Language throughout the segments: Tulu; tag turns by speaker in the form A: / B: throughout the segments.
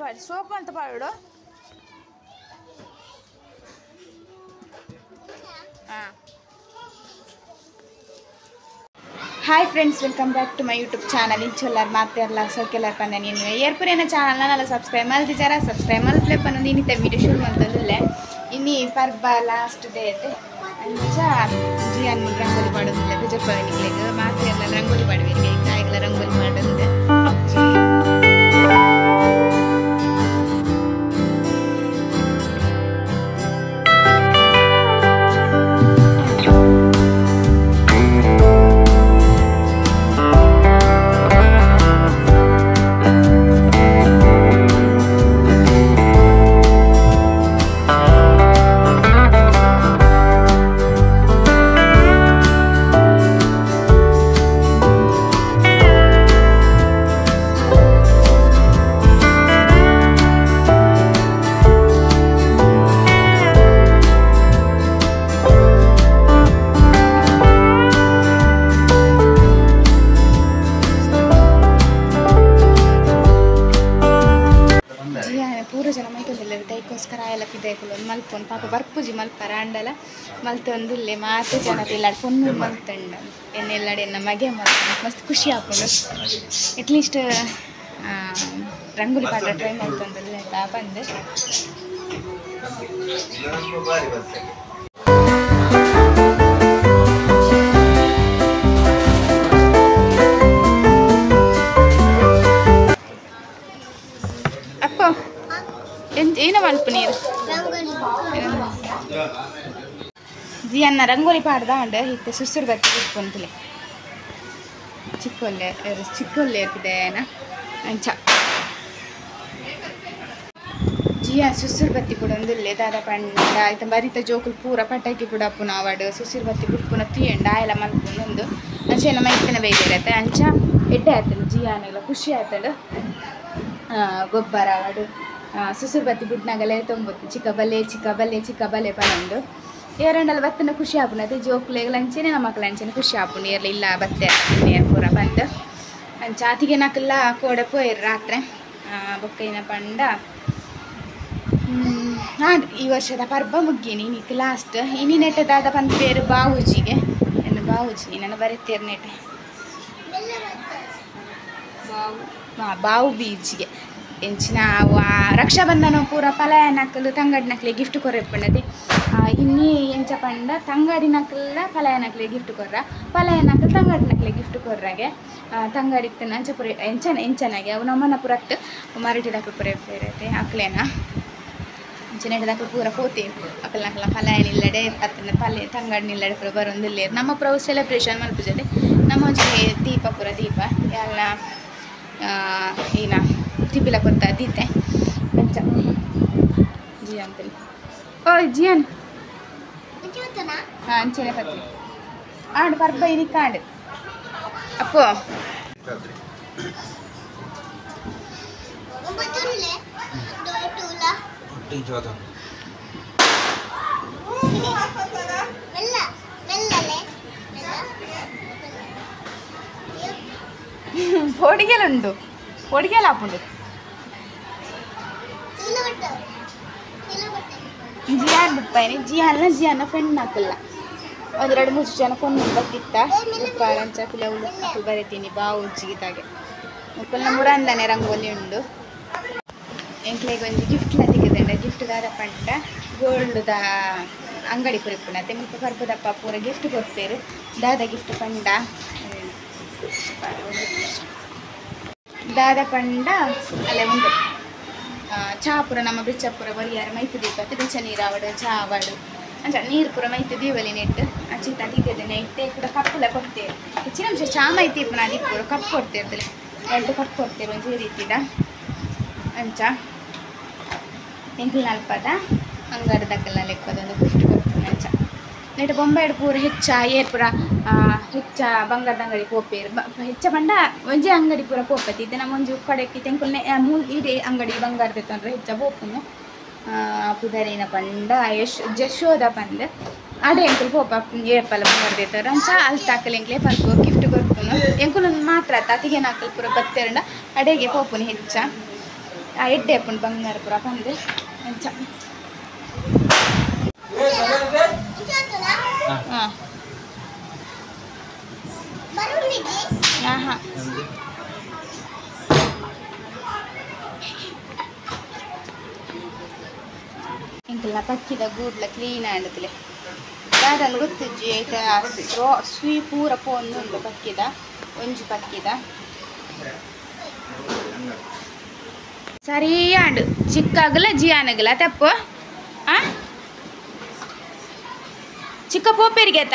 A: ಪಾಡು ಸೋಪ್ ಅಂತ ಪಾಡು ಹಾಂ. Hi friends, welcome back to my YouTube channel. ಇಂಚೊಲ್ಲಾರ್ ಮಾತೆರ್ಲ ಸೌಕ್ಯಲಾರ್ ಪಂದ ನೀನು ಏರ್ಪುರೇನ ಚಾನಲ್ನ ನಲ್ಲ ಸಬ್ಸ್ಕ್ರೈಬ್ ಮಲ್ತಿಜಾರ ಸಬ್ಸ್ಕ್ರೈಬ್ ಮಲ್ತ್ಲೆ ಪನ್ನೊಂದು ಇನ್ನಿತ ವೀಡಿಯೋ ಶುರು ಮಂತಂದಿಲ್ಲ. ಇನ್ನಿ ಪರ್ಬ ಲಾಸ್ಟ್ ಡೇ ಐತೆ ಅಂಚ ಜಿಯಾನ್ ರಂಗೋಲಿ ಪಾಡೋದಿಲ್ಲ ತಜಪ್ಪ ಮಾತೆರ್ಲ ರಂಗೋಲಿ ಪಾಡುವರಿಗೆ ಕಾಯಿಗಳ ರಂಗೋಲಿ ಮಾಡೋದಿದೆ. ದೈಕೋಸ್ಕರ ಎಲ್ಲ ಪಿದೈಕುಲು ಮಲ್ಪೊನ್ ಪಾಪ ಬರ್ಪೂಜಿ ಮಲ್ಪರ ಅಂಡಲ ಮಲ್ತೊಂದಿಲ್ಲೆ ಮಾತೆ ಜನ ಇಲ್ಲ ಪೊನ್ನು ಮಲ್ತಂಡ ಎನ್ನೆಲ್ಲಡೆ ಎನ್ನ ಮಗೆ ಮಲ್ತಂಡ ಮಸ್ತ್ ಖುಷಿ ಆಪುಂಡು. ಅಟ್ಲೀಸ್ಟ್ ರಂಗೋಲಿ ಪಾಠ ಟ್ರೈ ಮಲ್ತೊಂದಿಲ್ಲ ಆಯ್ತಾ ಬಂದೆ. ಅಪ್ಪ ಏನ ಮಲ್ಪ ನೀರು ಜಿಯನ್ನ ರಂಗೋಲಿ ಪಾಡ್ದ ಅಂಡ ಇತ್ತೆ ಸುಸುರು ಬತ್ತಿ ಇಟ್ಕೊಂತಲೆ ಚಿಕ್ಕೊಲ್ಲೆ ಚಿಕ್ಕೊಲ್ಲೆ ಇರ್ತಿದ್ದೇನ ಅಂಚ ಜಿಯಾ ಸುಸುರು ಬತ್ತಿ ಬಿಡೊಂದಿಲ್ಲೆ ದಾದ ಪಂಡ ಆಯ್ತ ಬರಿತ ಜೋಕುಲು ಪೂರ ಪಟಾಕಿ ಬಿಡಪ್ಪುನ ಅವಾಡು ಸುಸುರು ಬತ್ತಿ ಬಿಡ್ಪುನ ತೀಯಂಡ ಆಯಲ ಮಲ್ಪುನೊಂದು ಅಂಚ ಎಲ್ಲ ಮೈತನ ಬೇಯ್ದಿರತ್ತೆ ಅಂಚ ಎಡ್ಡೆ ಆಯ್ತಂಡು ಜಿಯಾನೆಲ್ಲ ಖುಷಿ ಆಯ್ತಂಡು. ಗೊಬ್ಬರ ಅವಾಡು ಸುಸುರು ಬತ್ತಿ ಬಿಡ್ನಾಗಲೇ ತೊಂಬತ್ತು ಚಿಕ್ಕ ಬಲೆ ಚಿಕ್ಕ ಬಲೆ ಚಿಕ್ಕ ಬಲೆ ಪನೊಂದು ಏರಂಡಲ ಬತ್ತನ ಖುಷಿ ಆಪುನತೆ ಜೋಕುಲೆಗ್ ಲಂಚೆನೆ ನಮ್ಮ ಮಕ್ಕಳ ಅಂಚೆನೆ ಖುಷಿ ಆಪುಂಡು. ಏರ್ಲ ಇಲ್ಲ ಬತ್ತೆ ನೀರು ಪೂರ ಬಂದು ಅಂಚ ಆತಿಗೆ ನಕಲ್ಲ ಕೋಡೆ ಪೋಯಿರು ರಾತ್ರಿ ಬೊಕ್ಕೈನ ಪಂಡ. ಈ ವರ್ಷದ ಪರ್ಬ ಮುಗ್ಗಿನಿ ಇನ್ನಿಕ್ ಲಾಸ್ಟ್ ಇನಿ ನೆಟ್ಟೆ ದಾದ ಪಂದ್ ಬೇರು ಬಾವುಜಿಗೆ ಎನ್ನು ಬಾವುಜಿ ನಾನು ಬರೆತೇರು ನೆಟ್ಟೆ ಬಾವು ಬೀಜಿಗೆ ಎಂಚಿನ ರಕ್ಷಾಬಂಧನ ಪೂರ ಪಲಾಯನಕಲು ತಂಗಡಿನಕ್ಲೆ ಗಿಫ್ಟ್ ಕೊರೆಪ್ಪಣದೆ ಇನ್ನಿ ಎಂಚ ಪಂಡ ತಂಗಡಿನಕ್ಲ ಪಲಾಯನಕ್ಲೆ ಗಿಫ್ಟ್ ಕೊರ್ರ ಪಲಾಯನಕಲ್ ತಂಗಡಿನಕ್ಲೆ ಗಿಫ್ಟ್ ಕೊರ್ರಾಗೆ ತಂಗಡಿತ್ತನ ಅಂಚ ಪುರ ಎಂಚನ ಎಂಚನಾಗೆ ಅವು ನಮ್ಮನ ಪುರಟ್ಟು ಮರಟಿದಕ್ಲು ಪುರ ಫೇರತೆ ಅಕ್ಲೇನ ಅಂಚನೆಟದಕ್ಲು ಪೂರ ಪೋತಿ ಅಕಲ್ನಕಲ ಪಲಾಯನ ಇಲ್ಲಡೆ ಅತ್ತನ ಪಲ್ಲೆ ತಂಗಡಿನಿಲ್ಲಡೆ ಪೂರ ಬರೊಂದಿಲ್ಲ. ನಮ್ಮ ಪ್ರೌ ಸೆಲೆಬ್ರೇಷನ್ ಮಲ್ಪುಜತೆ ನಮ್ಮ ಒಂಜಿ ದೀಪ ಪೂರ ದೀಪ ಎಲ್ಲ ಏನ ತಿಬ್ಬಿಲ ಕೊರ್ತ ದೀತೆ ಅಂಚ ಜಿಯಾನ್ ತಲಿ ಓ ಜಿಯಾನ್ ಹಾಂ ಅಂಚೆನೆ ಪತ್ರಿ ಆಂಡ್ ಪರ್ಬ ಇನಿ ಕಾಂಡ್ ಅಪ್ಪೋ పొడిగెలుండు పొడిగెలు ఆపుండు ಜಿಯಾನ್ ಬಿಡ್ಪಾಯಿನಿ ಜಿಯಾನ್ಲ ಜಿಯಾನ ಫ್ರೆಂಡ್ ಹಾಕಲ್ಲ ಒಂದೆರಡು ಮೂರು ಜನ ಫೋನ್ ಬತ್ತಿತ್ತ ಅಂಚ ಪಿಲವು ಅಕ್ಕಲು ಬರೀತೀನಿ ಬಾವು ಜಿಗಿತಾಗೆ ಮುಕ್ಕಲ್ನ ಮುರಂದನೆ ರಂಗೋಲಿ ಉಂಡು. ಎಂಕ್ಲೆಗ್ ಒಂಜಿ ಗಿಫ್ಟ್ ಲ ತಿಕ್ಕುದುಂಡು ಗಿಫ್ಟ್ ದಾದ ಪಂಡ ಗೋಲ್ಡ್ದ ಅಂಗಡಿ ಪುರಿಪುಂಡು ಮುಲ್ಪ ಪರ್ಬದಪ್ಪ ಪೂರ ಗಿಫ್ಟ್ ಕೊರ್ಪೇರು ದಾದ ಗಿಫ್ಟ್ ಪಂಡ ದಾದ ಪಂಡ ಅಲ್ಲೇ ಉಂಡು ಚಾಪುರ ನಮ್ಮ ಬಿಚ್ಚಪುರ ಬರಿಯಾರ ಮೈತು ದೀಪತ್ತು ಬೆಚ್ಚ ನೀರು ಆವಡು ಚಾ ಆವಡು ಅಂಚ ನೀರು ಪೂರ ಮೈತು ದೀವಲಿ ನೆಟ್ಟು ಅಂಚಿತ ತಿಕ್ಕದೆ ಇಟ್ಟೆ ಕೂಡ ಕಪ್ಪುಲ ಕೊಡ್ತೇವೆ ಹೆಚ್ಚಿನ ಅಂಶ ಚಾ ಮೈತಿ ಇಪ್ಪು ನಾನು ಇಪ್ಪು ಕಪ್ ಕೊಡ್ತಿರ್ತಲೆ ಎರಡು ಕಪ್ ಕೊಡ್ತೇವೆ ಒಂಜಿ ರೀತಿದ ಅಂಚ ಎಂಕಲ್ ನಲ್ಪದ ಅಂಗಡದಕ್ಕೆಲ್ಲ ಲೆಕ್ಕದ ಒಂದು ಗಿಫ್ಟ್ ಕೊಡ್ತೀನಿ ಅಂಚ ನೆಟ್ ಬೊಂಬಾಯಿಡ್ ಪೂರ ಹೆಚ್ಚ ಏರ್ ಪೂರ ಹೆಚ್ಚ ಬಂಗಾರದ ಅಂಗಡಿ ಪೋಪೇರು ಹೆಚ್ಚ ಪಂಡ ಒಂಜಿ ಅಂಗಡಿ ಪೂರ ಪೋಪತಿ ಇತ್ತೆ ನಮ್ಮ ಒಂಜಿ ಕಡೆಕ್ಕೆ ತೆಂಕುಲ್ನೆ ಇಡೀ ಅಂಗಡಿ ಬಂಗಾರದ ತೊಂದರೆ ಹೆಚ್ಚ ಪೋಪುನು ಪುದರಿನ ಪಂಡ ಯಶ್ ಜಶೋದ ಪಂದ್ ಅಡೆ ಎಂಕುಲು ಪೋಪ ಏರ್ಪಲ ಬಂಗಾರದ ಅಂಚ ಅಲ್ತಾಕಲ್ ಎಂಕ್ಲೆ ಪನ್ಪು ಗಿಫ್ಟ್ ಕೊರ್ಪುನು ಎಂಕುಲು ಮಾತ್ರ ಅತ್ತಿಗೆ ನಾಕಲ್ ಪೂರ ಬತ್ತೆರಂಡ ಅಡೆಗೆ ಪೋಪುನು ಹೆಚ್ಚ ಆ ಎಡ್ಡೆ ಅಪ್ಪುಂಡು ಬಂಗಾರ ಪೂರ ಪಂದು ಅಂಚ ಹಾಂ ಹಾಂ ಇಂಕೆಲ್ಲ ಪಕ್ಕಿದ ಗೂಡ್ಲ ಕ್ಲೀನ್ ಆಂಡತಿಲೆ ದಾದನ್ ಗೊತ್ತಿಜ್ಜಿ ಐತ ಸುಯಿ ಪೂರ ಪೋಂದುಂಡು ಪಕ್ಕಿದ ಒಂಜಿ ಪಕ್ಕಿದ ಸರಿ ಆಂಡು ಚಿಕ್ಕಾಗಲ ಜಿಯಾನಗಲ ತಪ್ಪು ಆ ಚಿಕ್ಕ ಪೋಪೇರಿಗೆ ಆತ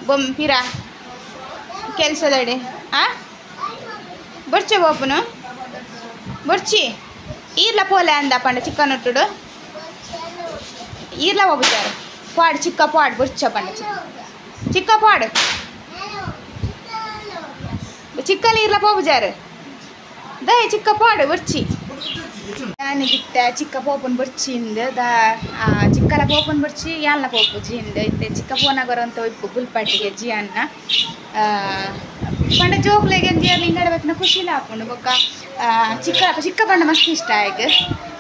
A: ಬೊಂಪಿರ ಕೆಲಸದಡೆ ಆ ಬೊರ್ಚೆ ಬೋಪುನು ಬೊರ್ಚಿ ಈರ್ಲ ಪೋಲೆ ಅಂದ ಪಂಡ ಚಿಕ್ಕನ್ ಉಟ್ಟುಡು ಈರ್ಲ ಹೋಗುತ್ತಾರೆ ಪಾಡು ಚಿಕ್ಕ ಪಾಡು ಬೊರ್ಚ ಪಂಡ ಚಿಕ್ಕ ಪಾಡು ಚಿಕ್ಕಲ್ಲಿ ಈರ್ಲ ಪೋಬುಜಾರು ದಯ ಚಿಕ್ಕ ಪಾಡು ಬೊರ್ಚಿ ನಾನಿಗಿತ್ತ ಚಿಕ್ಕ ಪೋಪನ್ ಬೊರ್ಚಿಂದ the ಚಿಕ್ಕಲ ಪೋಪನ್ ಬೊರ್ಚಿ ಯಾಲ್ನ ಪೋಪು ಜಿಂದ ಇತ್ತೆ ಚಿಕ್ಕ ಪೋನಾಗರಂತ ಇಪ್ಪು ಬುಲ್ಪಾಟಿಗೆ ಜಿಯನ್ನ ಪಂಡ ಜೋಕ್ಲೆಗೆ ಜಿಯರ್ಲಿ ಹಿಂಗಡೆ ಖುಷಿಲ ಹಾಕೊಂಡು ಬೊಕ್ಕ ಚಿಕ್ಕ ಚಿಕ್ಕ ಪಂಡ ಮಸ್ತ್ ಇಷ್ಟ ಆಗ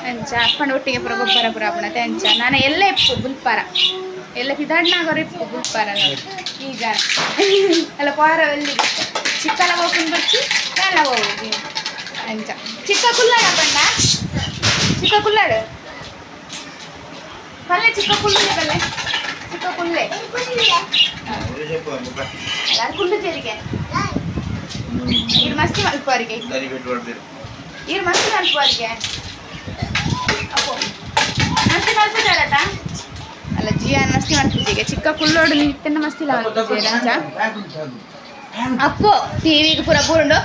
A: ಅಂಚ ಅಪ್ಪಂಡ ಒಟ್ಟಿಗೆ ಪೂರ ಗೊಬ್ಬರ ಪೂರ ಹಾಪುಣತೆ ಅಂಚ ನಾನು ಎಲ್ಲ ಇಪ್ಪು ಬುಲ್ಪಾರ ಎಲ್ಲ ಪಿದಾಡ್ನಾಗರು ಇಪ್ಪು ಬುಲ್ಪಾರ ಈಗ ಅಲ್ಲ ಪಾರ ಎಲ್ಲಿ ಚಿಕ್ಕಲ ಪೋಪನ್ ಬೊರ್ಚಿ ಯಾಲ ಹೋಗಿ ಅಂಚ ಚಿಕ್ಕ ಕುಲ್ಲಾಡ ಪಂಡ ಚಿಕ್ಕ ಕುಲ್ಲಾಡು ಪಲ್ಲೆ ಚಿಕ್ಕ ಕುಲ್ಲೆ ಪಲ್ಲೆ ಚಿಕ್ಕ ಕುಲ್ಲೆ ಕುಲ್ಲು ಜರಿಗೆ ಇರು ಮಸ್ತಿ ಮಲ್ಪುವರಿಗೆ ಇರು ಮಸ್ತಿ ಮಲ್ಪುವರಿಗೆ ಅಪ್ಪೋ ಮಸ್ತಿ ಮಲ್ಪುಜಾರಟ ಅಲ್ಲ ಜಿಯಾನ್ ಮಸ್ತಿ ಮಲ್ಪುಜಿಗೆ ಚಿಕ್ಕ ಕುಲ್ಲೋಡು ನಿತ್ತನ್ನ ಮಸ್ತಿ ಮಲ್ಪುಜಾರ ಅಪ್ಪೋ ಟಿವಿಗೆ ಪೂರ ಬೂರುಂಡು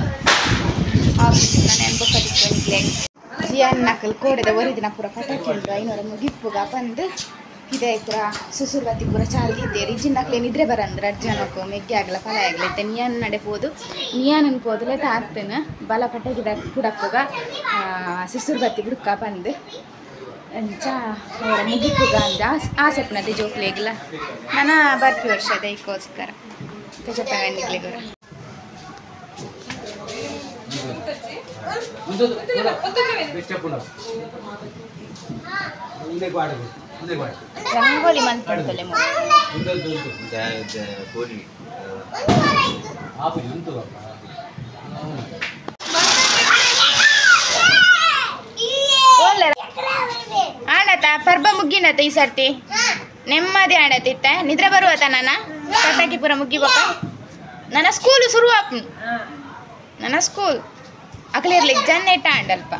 A: ಜಿಯಾನ್ ನಕಲ್ ಕೋಡೆದ ಒರಿದಿನ ಪೂರ ಪಟಾಕಿ ಉಂಡು ಐನೂರ ಮುಗಿಪ್ಪುಗ ಬಂದು ಇದೆ ಪೂರ ಸುಸುರ್ಬತ್ತಿ ಪೂರ ಚಾಲ್ದಿದ್ದೇರಿ ಜಿನ್ನಕ್ಲೆ ನಿದ್ರೆ ಬರಂದ್ರೆ ಅರ್ಜನಕ್ಕೂ ಮೆಗ್ಗೆ ಆಗಲ ಫಲ ಆಗಲ ಇತ್ತೆ ನಿಯಾನ್ ನಡೆ ಪೋದು ನಿಯಾನ್ ಅನ್ಪೋದಲೆ ತಾಗ್ತೇನೆ ಬಲ ಪಟಾಕಿ ಕುಡಪ್ಪುಗ ಸುಸುರ್ಬತ್ತಿ ಬುಡ್ಕ ಬಂದು ಅಂಚ ಅವರ ಮುಗಿಪ್ಪುಗ ಅಂದ ಆಸೆ ಪುನತೆ ಜೋಕ್ಲೇಗಿಲ್ಲ ನನ್ನ ಬರ್ಪಿ ವರ್ಷದ ಇದಕ್ಕೋಸ್ಕರ ತಜಪ್ಪ ರಂಗೋಲಿ ಮಲ್ಪಡ್ತಲೆ ಆಣತ ಪರ್ಬ ಮುಗ್ಗಿನತ ಈ ಸರ್ತಿ ನೆಮ್ಮದಿ ಆಣತಿತ್ತ ನಿದ್ರೆ ಬರುವತ ನನ್ನ ಪಟಾಕಿ ಪೂರ ಮುಗ್ಗಿಬೋಕ ನನ್ನ ಸ್ಕೂಲ್ ಶುರು ಆಪ್ ನನ್ನ ಸ್ಕೂಲ್ ಅಕ್ಲಿರ್ಲಿಕ್ಕೆ ಜನ ಇಟ್ಟ ಆಂಡಲ್ಪ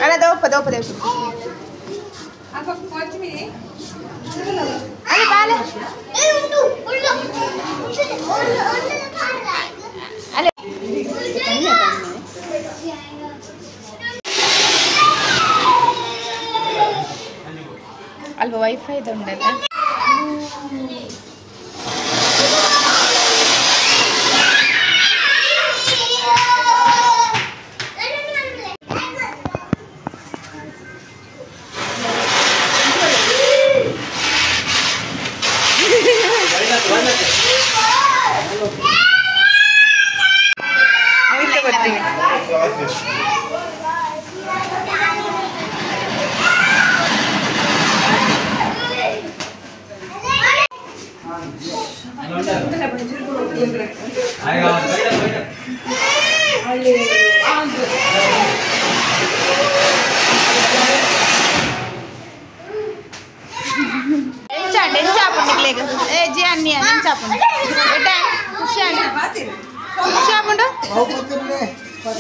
A: ಅಲ್ಲ ದೋಪ ದೋಪ ದೇವ್ ಅಲ್ಲ ಬಾಲ ಅಲ್ಲ ಅಲ್ವಾ ವೈಫೈ ಉಂಟಲ್ಲ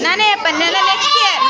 A: ನಾನೇ ಪನ್ನೆಲ್ಲ ನೆಕ್ಸ್ಟ್ ಇಯರ್